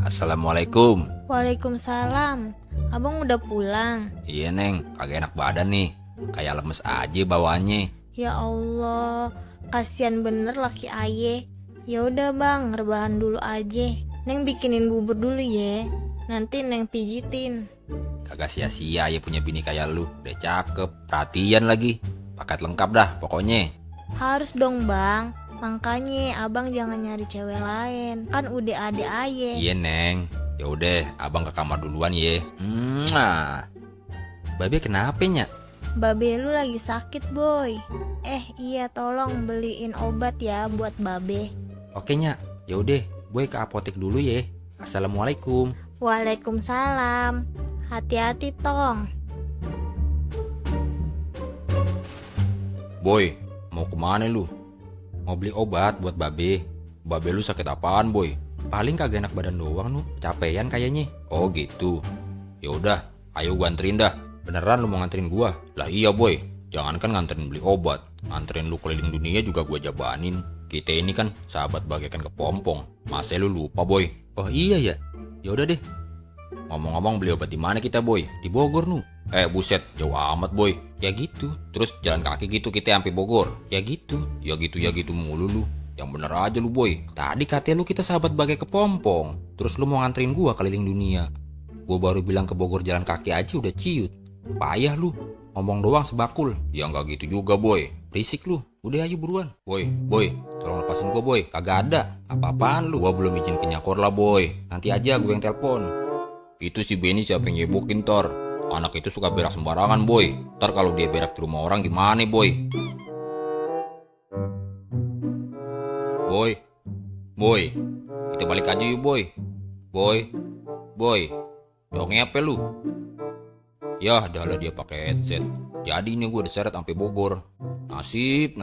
Assalamualaikum. Waalaikumsalam. Abang udah pulang? Iya Neng, kagak enak badan nih. Kayak lemes aja bawaannya. Ya Allah, kasihan bener laki aye. Ya udah bang, rebahan dulu aja. Neng bikinin bubur dulu ya. Nanti Neng pijitin. Kagak sia-sia ya punya bini kayak lu. Udah cakep, perhatian lagi. Paket lengkap dah pokoknya. Harus dong bang. Makanya abang jangan nyari cewek lain. Kan udah ada aye. Iya Neng. Ya udah, abang ke kamar duluan ya. Babe kenapa nya? Babe lu lagi sakit boy. Iya tolong beliin obat ya buat babe. Oke nya. Ya udah, boy ke apotek dulu ya. Assalamualaikum. Waalaikumsalam. Hati-hati tong. Boy, mau kemana lu? Mau beli obat buat babe. Babe lu sakit apaan boy? Paling kagak enak badan doang nu, capean kayaknya. Oh gitu. Ya udah, ayo gua anterin dah. Beneran lu mau nganterin gua? Lah iya boy, jangankan nganterin beli obat, nganterin lu keliling dunia juga gua jabanin. Kita ini kan sahabat bagaikan kepompong. Masa lu lupa boy? Oh iya ya. Ya udah deh. Ngomong-ngomong beli obat di mana kita boy? Di Bogor nu. Buset, jauh amat boy. Ya gitu. Terus jalan kaki gitu kita sampai Bogor. Ya gitu. Ya gitu mulu lu. Yang bener aja lu boy. Tadi katanya lu kita sahabat bagai kepompong. Terus lu mau nganterin gua keliling dunia. Gua baru bilang ke Bogor jalan kaki aja udah ciut. Payah lu. Ngomong doang sebakul. Ya nggak gitu juga boy. Risik lu. Udah ayo buruan. Boy, tolong lepasin gua boy. Kagak ada. Apa-apaan lu? Gua belum izin ke Nyakor lah boy. Nanti aja gua yang telepon. Itu si Benny siapa yang nyebokin Tor. Anak itu suka berak sembarangan boy. Ntar kalau dia berak di rumah orang gimana boy? Boy, kita balik aja yuk boy. Boy, dongeng apa lu? Yah, dah lah dia pakai headset. Jadi ini gue diseret sampai Bogor. Nasib.